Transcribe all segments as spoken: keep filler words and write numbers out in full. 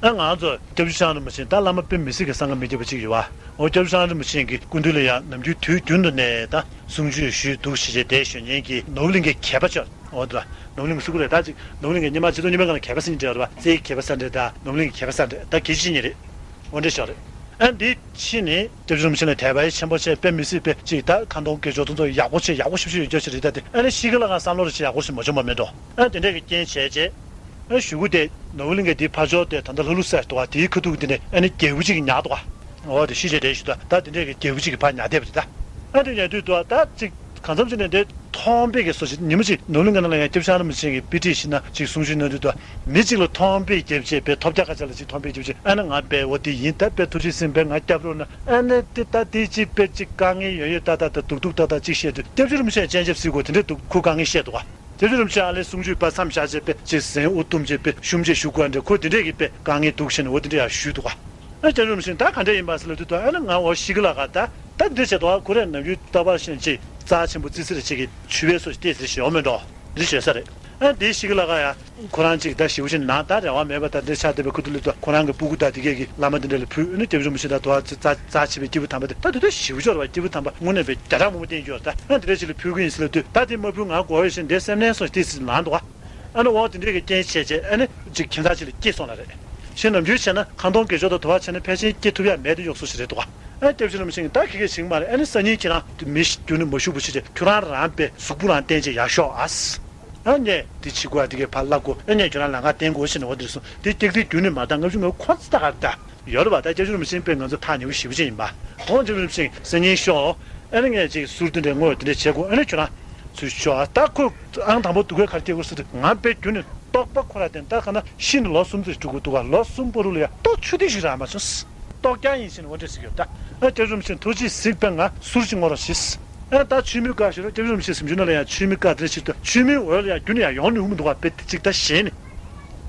ཨ། ང་ཚོ་སྐྱབས་རྗེ་ཁྲི་བྱང་རིན་པོ་ཆེ་ད་བླ་མ་དཔེ་མི་སྲིད་ཀྱི་བསམ་གྱིས་མི་ཁྱབ་པ་ཅིག་ཡོད་པ། འོ། སྐྱབས་རྗེ་ཁྲི་བྱང་རིན་པོ་ཆེ་གི་སྐུ་མདུན་ལ་ཡང་ནམ་རྒྱུན་དུས་རྒྱུན་དུ་ནས་ད་གསུང་ཆོས་ཞུས་འདུག་ཞེས་བྱས་དེ་ཞུ་མཁན་གྱི་ནོར་བུ་གླིང་གའི་མཁས་པ་ཅིག་འོ་དེ་ལ་ནོར་བུ་གླིང་གི་སུ་གུ་རེད། ད་ཅིག་ནོར་བུ་གླིང་གི་སྔོན་མ་སྤྱི་ཚོགས་རྙིང་པའི་སྒང་ལ་མཁས་པ་ཟེར་མཁན་འདྲ་བ། རྩེའི་མཁས་པ་ས་འདྲ་དང་ནོར་བུ་གླིང་གི་མཁས་པ་ས་འདྲ། ད་གལ་ཆེ་གཉིས་རེད། འོ་འདྲ་ཞིག་རེད། ཨ། འདི་ཕྱི་ནས་སྐྱབས་རྗེ་རིན་པོ་ཆེ་ལ་དད་པ་ཆེན་པོ་བྱས། དཔེ་མི་སྲིད་པའི་ཅིག་ད་ཁ་འདོན་དགེ་སྦྱོར་དེ་ཚོ་ཡག་པོ་བྱས། ཡག་པོ་ཞེ་པོ་ཅིག་ཡོད་རྒྱུ་ཞིག་རེད། ད་དེ་ཨ་ནི་ཤི་གི་ལ་གང་བསམ་བློ་རེ་ཞིག་ཡག་པོ་ཞིག་མ་བྱུང་བ་མེད་འགྲོ། ཨ། དེ་འདྲས་ཀྱི་རྐྱེན་བྱས་རྗེས། ཨ། གཞུག་གུ་དེ་ནོར་བུ་གླིང་ག་འདི་ཕར་ཕྱོགས་དེ་ད་ལྟ་ལྷ་ལུ་ས་འདུག་པ། དེའི་ཁ་ཐུག་དེ་ནས་ཨ་ནི་རྒྱལ་པོ་གཅིག་གིས་ཉར་འདུག་པ། འོ་དེ་ཤི་བྱས་དེ་ཞུ་ད། ད་དེ་འདྲས་ཀྱི་རྒྱལ་པོ་གཅིག་གིས་ཕར་ཉར་བསྡད་པ་རེད་ད། ཨ། དེ་ཉར་དུས་འདུག་པ། ད་ཅིག་གང་འཚམ་ཅིག་ནས་དེ་མཐོང་བས་ཀྱི་སོ་ཞིག་ཉི་མ་གཅིག་ནོར་བུ་གླིང་ག་ལ་ཡང་སྐྱབས་རྗེ་ཁྲི་བྱང་རིན་པོ་ཆེ་གི་དཔེ་ཁྲིད་ཞིག་ན་ཅིག་གསུང་ཆོས་གནང་དུས་འདུག་པ། མི་གཅིག་ལ་མཐོང་བས་རྒྱལ་བྱས་པའི་ཐོབ་རྒྱ་ཁ་ཆ་ལ་ཅིག་མཐོང་བས་རྒྱལ་བྱས། ཨ་ནི་ང་དཔེ་འོ་དེ་ཡིན། ད་དཔེ་ཐུགས་རྗེ་ཆེ་ཟེར་བས་ང་སྐྱབས་རོགས་གནང་། ཨ་ནི་དེ་ད་དེ་ཅིག་དཔེ་ཅིག་དཀའ་ངལ་ཡོད་ཡོད་ད་ད་ད་འདུག་འདུག་ད་ད་ཅིག་བཤད་དུས་སྐྱབས་རྗེ་རིན་པོ་ཆེ་སྤྱན་ཆབ་གཟིགས་དགོས། དེ་འདྲས་འདུག་ཁོ་དཀའ་ངལ་བཤད་འདུག་པ། སྐྱབས་རྗེ་རིན་པོ་ཆེ་ཨ་ལས་གསུང་ཆོས་པ་མཚམས་བཞག་བྱས་པས་ཅིག་ཟན་དབུ་བཏུམས་བྱས་པས་ཤུམ་བྱས་བཞུགས་དགོས། ཨ་འདྲས་ཁོ་དེ་འདྲས་ཀྱི་དཔེ་དཀའ་ངལ་འདུག་བྱས་ནས་འོ་དེ་འདྲས་ཡང་ཞུས་འདུག་པ། ཨ། སྐྱབས་རྗེ་རིན་པོ་ཆེ་ད་ག་འདྲས་ཡིན་པ་ཟེར་ལབ་དུས་ད་ཨ་ནི་ང་འོ་ཤི་གི་ལ་ག་ད་ད་འདི་བྱས་འདུག་པ། ཁོ་རས་ནམ་རྒྱུན་རྟག་པར་བཞིན་ཅིག་རྩ་ཆེན་པོ་བརྩི་ས་རེ་ཅིག་གི་ཆུ་བའི་སོ་ཞིག་བལྟས་ཟེར་ཞིག་འོ་མེད་འགྲོ། འདི་བྱས་ས་རེད། ཨ། དེའི་ཤི་གི་ལ་ག་ཡ། ཁོ་རང་གཅིག་ད་ཞེ་པོ་ཅིག་ན་ད་རེ་བ་མེད་པ་ད་འདྲ་ཆགས་བསྡད་པའི་ཁུ་ཐུག་ལ་ད་ཁོ་རང་གི་སྤུ་གུ་དང་དེ་གས་ཀྱིས་བླ་མ་དེ་འདྲ་ལ་ཕུལ། ཨ་ནི་སྐྱབས་རྗེ་རིན་པོ་ཆེ་དང་དུ་བ་རྩ་རྩ་ཆེ་བའི་སྐྱེས་བུ་དམ་པ་དེ་ད་དུ་ད་ཞེ་པོ་ཅིག་རེད་པ། སྐྱེས་བུ་དམ་པ་དངོས་གནས་པའི་བརྒྱ་ཕྲག་མང་པོ་བསྟེན་རྒྱུ་ཡོད་རེད་ད། ཨ། དེ་འདྲ་ཞིག་ལ་ཕུལ་གི་ཡིན་ཟེར་ལབ་དུས་ད་དེ་མ་ཕུལ་ང་དགོས་པ་ཡོད་ཞེས་འདྲའི་སེམས་ནན་སོང་ཞིག་དེ་ཟིག་ལངས་འདུག་པ། ཨ་ནི་འོ་དེ་འདྲས་ཀྱི་རྐྱེན་བྱས་རྗེས་ཨ་ནི་ཅིག་ཁྱིམ་ཚང་ཅིག་ལ་སྐྱེས་སོང་ལ་རེད། ཤི་ནམ་རྒྱུན་བྱས་ན་ཁ་འདོན་དགེ་སྦྱོར་དང་དུ་བ་བྱས་ན་ཕལ་ཆེར་སྐྱེ་ཐུབ་ཡ་མེད་དུ་འཇོག་སོ་ཞིག་རེད་འདུག་པ། ཨ། སྐྱབས་རྗེ་རིན་པོ་ཆེ་གིས་ད་ཁྱེད་ཀྱིས་བྱེད་ཀྱི་མ་རེད། ཨ་ནི་སང་ཉིན་ཁྱེད་རང་མི་ཞིག་རྒྱུན་ནས་མ་བཞུགས་པ་བྱས་རྗེས་ཁྱོད་རང་རང་དཔེ་གཟུགས་པོ་རང་བསྟན་བྱས་ཡར་ཤོག་ཨ། ཨ་ནི་དེ་བྱེད་དགོས། ཨ། དེ་གས་ཕར་བརླག་དགོས། ཨ་ནི་ཁྱོད་རང་ལམ་ཁ་བསྟན་དགོས་ཟེར་ནས་འོ་དེ་རེད་གསུངས། དེ་སྐྱག་རྫུན་རྒྱུན་ནས་མ་བཏང་། ང་ཚོ་ངོས་ཁོ་ཚོ་ལྟ་ག་ལྟ་ཡོད་རེད་པ། ད་སྐྱབས་རྗེ་རིན་པོ་ཆེ་དཔེ་ང་ཚོ་ཐག་ཉེ་པོ་ཞེ་པོ་ཅིག་ཡིན་པ། འོ་སྐྱབས་རྗེ་རིན་པོ་ཆེ་སང་ཉིན་ཤོག་ཨ་ནི་ངས་ཅིག་གསུར་དེ་འདྲས་བརྔོས་དེ་འདྲས་བྱེད་དགོས། ཨ་ནི་ཁྱོད་རང་ཚུར་ཤོག་ཨ། ད་ཁོས་ཨང་དང་པོ་སྡུག་ག་ག་རེ་སྐྱེ་དགོས་ཟེར་དུས་ང་དཔེ་རྒྱུན་ནས་རྟོགས་པ་ཁོ་ར་བསྟན། ད་ག་ན་ཤི་ནས་ལོ་གསུམ་ཙམ་འགྲོ་གི་འདུག་ག་ལོ་གསུམ་བར་དུ་ལ་ཡ་ལྟོ་ཆུ་ཐིགས་ཤིག་རག་མ་བྱུང་། རྟོགས་རྐྱང་ཡིན་ཟེར་ནས་འོ་འདྲས་ཟེར་གྱི་ཡོད། ད་ཨ་སྐྱབས་རྗེ་རིན་པོ་ཆེ་ཐུགས་རྗེས་གཟིགས་པས་ང་གསུར་ཅིག་བརྔོ་རོགས་ཞེས། ཨ། ད་མཆོད་མེ་དཀར་ཞུ་རོགས། སྐྱབས་རྗེ་རིན་པོ་ཆེ་གཟིམ་ཆུང་ནང་ལ་ཡང་མཆོད་མེ་དཀར་དེ་འདྲ་ཞིག་འདུག་མཆོད་མེ་འོད་ལ་ཡང་རྒྱུན་ནས་ཡང་ཡོང་ནུས་མི་འདུག་པ། དཔེ་དེ་གཅིག་ད་ཞེད་ནས་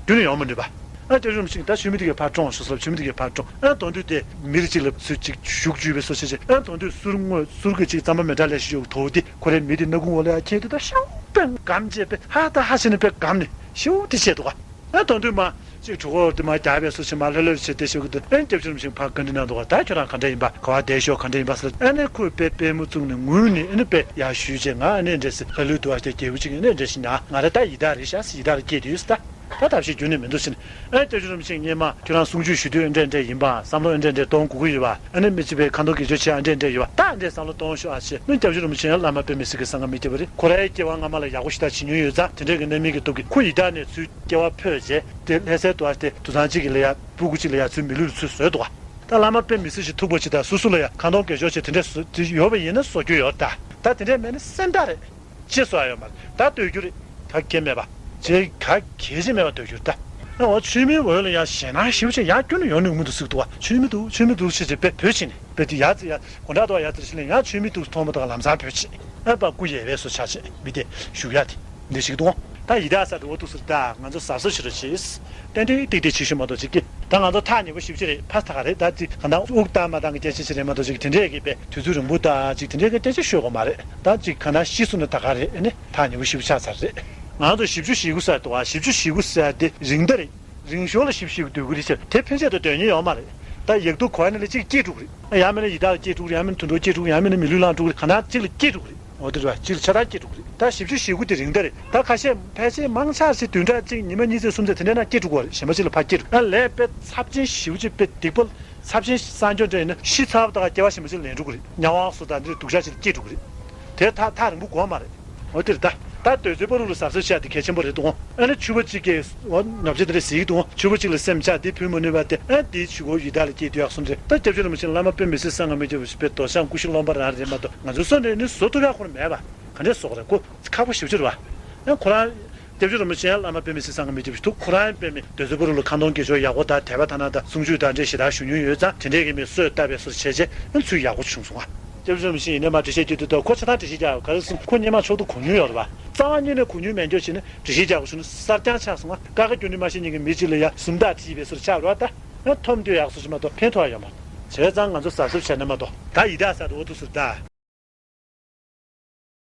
རྒྱུན་ནས་ཡོང་མི་ནུས་པ། ཨ། སྐྱབས་རྗེ་རིན་པོ་ཆེ་ད་མཆོད་མེ་དེ་གས་ཕར་དཀྲོངས་ཤོག་ཟེར་ལབ། མཆོད་མེ་དེ་གས་ཕར་དཀྲོངས། ཨ། དོན་དུ་དེ་མི་རེ་གཅིག་ལ་ཚུར་གཅིག་བཞུགས་བཅུག་པའི་སོ་བྱས་བྱས། ཨ། དོན་དུ་གསུར་བརྔོས། གསུར་གྱི་གཅིག་རྩམ་པ་མེ་སྲེག་ལེ་ཤ་ཡོད་དོ། དེ་ཁོ་རའི་མི་དེ་སྣ་ཁུང་འོག་ལ་ཡང་ཁྱེར་དུས་ད་ཤ་བོ་དཔེ་སྒམ་བྱས་པས་ཧ་ད་ཧ་བྱས་ནས་དཔེ་སྒམ་ནས་ཤི་བོ་དེ་བྱས་འདུག་ག་ཨ། དོན་དུ་མ་ཅིག་གྲོད་ཁོག་དེ་མ་རྒྱགས་པའི་སོ་ཞིག་མ་ལྷོད་ལྷོད་བྱས་དེ་ཞོག་གི་འདུག་ཨ་ནི་སྐྱབས་རྗེ་རིན་པོ་ཆེ་ཕར་བཀའ་འདྲི་གནང་འདུག་ག་ད་ཁྱོད་རང་ག་འདྲ་ཡིན་པ། ག་པར་བསྡད་ཤོག་ག་འདྲ་ཡིན་པ་ཟེར། ཨ་ནི་ཁོས་དཔེ་པུས་མོ་བཙུགས་ནས་ངུས་ནས་ཨ་ནི་དཔེ་ཡར་ཞུས་བྱས། ང་ཨ་ནི་འདྲས་ཟེར། ལྷ་ལུས་འདུག་པ་དེ་རྒྱལ་པོ་གཅིག་ཨ་ནི་འདྲས་ཞིག་ཉར། ང་ར་ད་ཡི་དྭགས་རེད་ཤག་ཟེར། ཡི་དྭགས་ལ་སྐྱེས་དུས་ད་ད་ཐབས་ཤེས་རྒྱུན་ནས་མི་འདུག་ཟེར་ནས། ཨ་ནི་སྐྱབས་རྗེ་རིན་པོ་ཆེ་སྔོན་མ་ཁྱོད་རང་གསུང་ཆོས་ཞུ་དུས་ཨ་འདྲས་འདྲས་ཡིན་པ། བསམ་བློ་ཨ་འདྲས་འདྲས་གཏོང་དགོས་ཀྱི་ཡོད་པ། ཨ་ནི་མི་གཅིག་པའི་ཁ་འདོན་དགེ་སྦྱོར་བྱེད་ཨ་འདྲས་འདྲས་ཡོད་པ། ད་ཨ་འདྲས་བསམ་བློ་གཏོང་ཤོག་ཨ་ཞེས། ཨ་ནི་སྐྱབས་རྗེ་རིན་པོ་ཆེ་ཡང་བླ་མ་དཔེ་མི་སྲིད་ཀྱི་བསམ་གྱིས་མི་ཁྱབ་པ་རེད། ཁོ་རའི་སྐྱེ་བ་སྔ་མ་ལ་ཡག་པོ་ཞེ་དྲག་བྱེད་མྱོང་ཡོད་ཙང་དེ་འདྲས་ཀྱི་རྣམ་སྨིན་གྱི་སྟོབས་ཀྱིས། ཁོ་ཡི་དྭགས་ནས་ཚུར་སྐྱེ་བ་འཕོས་རྗེས་དེ་ལྷ་སའི་དུ་བ་དེ་དུད་ཚང་གཅིག་གི་ལ་ཡ་སྤུ་གུ་གཅིག་ལ་ཡ་ཚུར་མི་ལུས་ལ་ཚུར་བཟོས་འདུག་ག་ད་བླ་མ་དཔེ་མི་སྲིད་ཅིག་ཐུག་པ་ཅིག་དང་སོ་སོ་ལ་ཡ་ཁ་འདོན་དགེ་སྦྱོར་བྱས་དེ་འདྲས་བཟོ་དེ་ཡོད་པ་ཡིན་ན་བཟོ་རྒྱུ་ཡོད་རེད་ད། ད་དེ་འདྲས་མེད་ན་སེམས་ཐག་རེད། ཅི་བཟོ་ཡ་ཡོད་མ་རེད། ད་སྡོད་རྒྱུ་རེད། ག་གེ་མེད་པ། ཅེས་ག་གེ་ཅི་མེད་པ་སྡོད་རྒྱུ་རེད་ད། ཨ། འོ་མཆོད་མེའི་འོད་ལ་ཡ་ཞེད་སྣང་ཞེ་པོ་ཅིག་ཡ་ཁྱོན་ནས་ཡོང་ནུས་མི་འདུག་ཟེར་འདུག་ག་མཆོད་མེ་འདུག་མཆོད་མེ་འདུག་ཅེས་བྱས་པས་བོས་ཕྱིན་ནས་དཔེ་དེ་ཡ་ཙི་ཡ་དགོང་དག་དུ་བ་ཡ་ཙི་ལ་ཕྱིན་ནས་ཡ་མཆོད་མེ་འདུག་མཐོང་མ་ཐག་ལམ་སང་བོས་ཕྱིན། ཨ་ཕ་སྐུ་གཡས་པའི་སོ་ཆགས་བྱས་མི་དེ་བཞུགས་ཡ་དེ་འདི་ཞིག་འདུག་ད་ཡི་དྭགས་ས་དེ་འོ་འདུག་ཟེར། ད་ང་ཚོ་གཟབ་གཟབ་བྱེད་རོགས་བྱེད། ཏན་ཏན་ཏིག་ཏིག་བྱེད་ཤོག་མ་གཏོགས་ཅིག་གི་ད་ང་ཚོ་ཐག་ཉེ་པོ་ཞེ་པོ་ཅིག་རེད། ཕ་ཐག་རེད། ད་ཅིག་གང་ལྟར་དབུགས་བཏང་མ་བཏང་གི་སྐད་ཆ་ཞིག་རེད་མ་གཏོགས་ཅིག་དེ་འདྲས་ཀྱི་དཔེ་དུས་ཚོད་རིང་པོ་ད་ཅིག་དེ་འདྲས་ཀྱི་སྐད་ཆ་ཤོད་དགོས་མ་རེད། ད་ཅིག་གང་ལྟར་ཤི་སོང་ན་ད་ག་རེད། ཨ་ནི་ཐག་ཉེ་པོ་ཞེ་པོ་ཆགས་ཚར་རེད། ང་ཚོ་བཞི་བཅུ་ཞེ་དགུ་ཟེར་འདུག་ག་བཞི་བཅུ་ཞེ་དགུ་ཟེར་དེ་རིང་ད་རེད། རིང་ཤོས་ལ་བཞི་བཅུ་ཞེ་དགུ་སྡོད་ཀྱི་རེད་ཟེར། དེ་ཕན་ཆད་དུ་སྡོད་མཁན་ཡོད་མ་རེད། ད་ཡག་སྡུག་གོ་ཡ་ནི་ལ་གཅིག་སྐྱེས་འགྲོ་གི་རེད། ཡང་མིན་ན་ཡི་དྭགས་ལ་སྐྱེས་འགྲོ་གི་རེད། ཡང་མིན་ན་དུད་འགྲོ་སྐྱེས་འགྲོ་གི་རེད། ཡང་མིན་ན་མི་ལུས་བླངས་འགྲོ་གི་རེད། གང་ལྟར་གཅིག་ལ་སྐྱེས་འགྲོ་གི་རེད། འོ་དེ་རེད་བ། གཅིག་ལ་ཆ་ཚང་སྐྱེས་འགྲོ་གི་རེད། ད་བཞི་བཅུ་ཞེ་དགུ་དེ་རིང་ད་རེད། ད་ཁ་ཤས་ཕལ་ཆེར་མང་ཆེ་ཞིག་བདུན་ཕྲག་གཅིག་ཉི་མ་གཉིས་ཚེ་གསུམ་ཚེ་དེ་འདྲའི་ནང་སྐྱེས་འགྲོ་གི་རེད། གཞན་པ་གཅིག་ལ་ཕར་སྐྱེས་འགྲོ། ཨ་ལས་དཔེ་ཚབས་ཆེན་ཞེ་པོ་ཅིག་དཔེ་སྡིག་པ་ཚབས་ཆེན་སངས་རྒྱས་འདྲ་ཡིན་ན་ཤི་ཚར་བ་དང་སྐྱེ་བ་གཞན་པ་ཅིག་ལེན་འགྲོ་གི་རེད། དམྱལ་བ་སོགས་དང་འདིར་སྡུག་ཅག་ཅིག་ལ་སྐྱེས་འགྲོ་གི་རེད། དེ་ཐག་ཐག་རིང་པོ་འགོར་མ་རེད། འོ་དེ་རེད་ད། ད་དུས་ཚོད་བར་དུ་ལ་གཟབ་གཟབ་བྱས་ཏེ་གལ་ཆེན་པོ་རེད་འདུག་ཨ་ནི་ཕྱུ་པ་གཅིག་གིས་འོ་ཉོབ་ཆ་དེ་འདྲ་ཟིག་འདུག་ཕྱུ་པ་གཅིག་ལ་སེམས་ཆགས་དེ་ཕུལ་མ་ནུས་པ་དེ། ཨ་དེའི་ཕྱུ་པ་ཡི་དྭགས་ལ་སྐྱེས་དུས་ཡག་སོང་རེད། ད་སྐྱབས་རྗེ་རིན་པོ་ཆེ་བླ་མ་དཔེ་མི་སྲིད་བསམ་གྱིས་མི་ཁྱབ་པ་ཞིག་དཔེ་རྡོ་གཤམ་ཀུ་ཤུ་རློན་པ་རང་རེད་མ་གཏོགས་ང་ཚོའི་བསམ་ནས་ནི་བཟོ་ཐུབ་ཡག་ཁོ་རང་མེད་པ། ག་འདྲས་བཟོ་དགོས་རེད། ཁོ་ཁག་པོ་ཞེ་པོ་ཅིག་རེད་བ། ཨ་ཁོ་རང་སྐྱབས་རྗེ་རིན་པོ་ཆེ་ཡང་བླ་མ་དཔེ་མི་སྲིད་བསམ་གྱིས་མི་ཁྱབ་པ་ཞིག་འདུག་ཁོ་རང་དཔེ་མི་དུས་ཚོད་བར་དུ་ལ་ཁ་འདོན་དགེ་སྦྱོར་ཡག་པོ་དང་དད་པ་དག་སྣང་དང་གསུང་ཆོས་དང་འདྲ་ཞེ་དྲག་ཞུ་མྱོང་ཡོད་ཙང་དེ་འདྲས་ཀྱི་མི་གསོས་བཏབ་པའི་སོར་བྱས་རྗེས་ཨ་ཚུལ་ཡག་པོ་བྱུང་སོང་ཨ། སྐྱབས་རྗེ་རིན་པོ་ཆེ་ཡིན་ནའི་མ་འགྲེལ་བཤད་རྒྱག་དུས་ད་ཁོ་ཆ་ཚང་འགྲེལ་བཤད་རྒྱག་ག་རེ་གསུངས། ཁོ་སྔོན་མ་ཕྱོགས་བསྡུ་གོ་མྱོང་ཡོད་རེད་བ། རྩ་བ་ཉིད་ནས་གོ་མྱོང་མེད་མཁན་ཞིག་ནི་འགྲེལ་བཤད་རྒྱག་དགོས་བྱུང་ན་གསར་རྐྱང་ཆགས་སོང་ཨ། ཀ་ཁ་རྒྱུ་ནི་མ་ཤེས་མཁན་གྱི་མི་གཅིག་ལ་ཡ་སུམ་རྟགས་བྲིས་པའི་སོར་ཆགས་རེད་བ། ད་ཨ་མཐོང་ཐོས་ཡག་སོ་ཞིག་མ་གཏོགས་ཕན་ཐོགས་ཡོད་མ་རེད། བྱས་ཙང་ང་ཚོ་གཟབ་གཟབ་བྱས་ན་མ་གཏོགས་ད་ཡི་དྭགས་ས་དེ་འོ་འདུག་ཟེར་ད།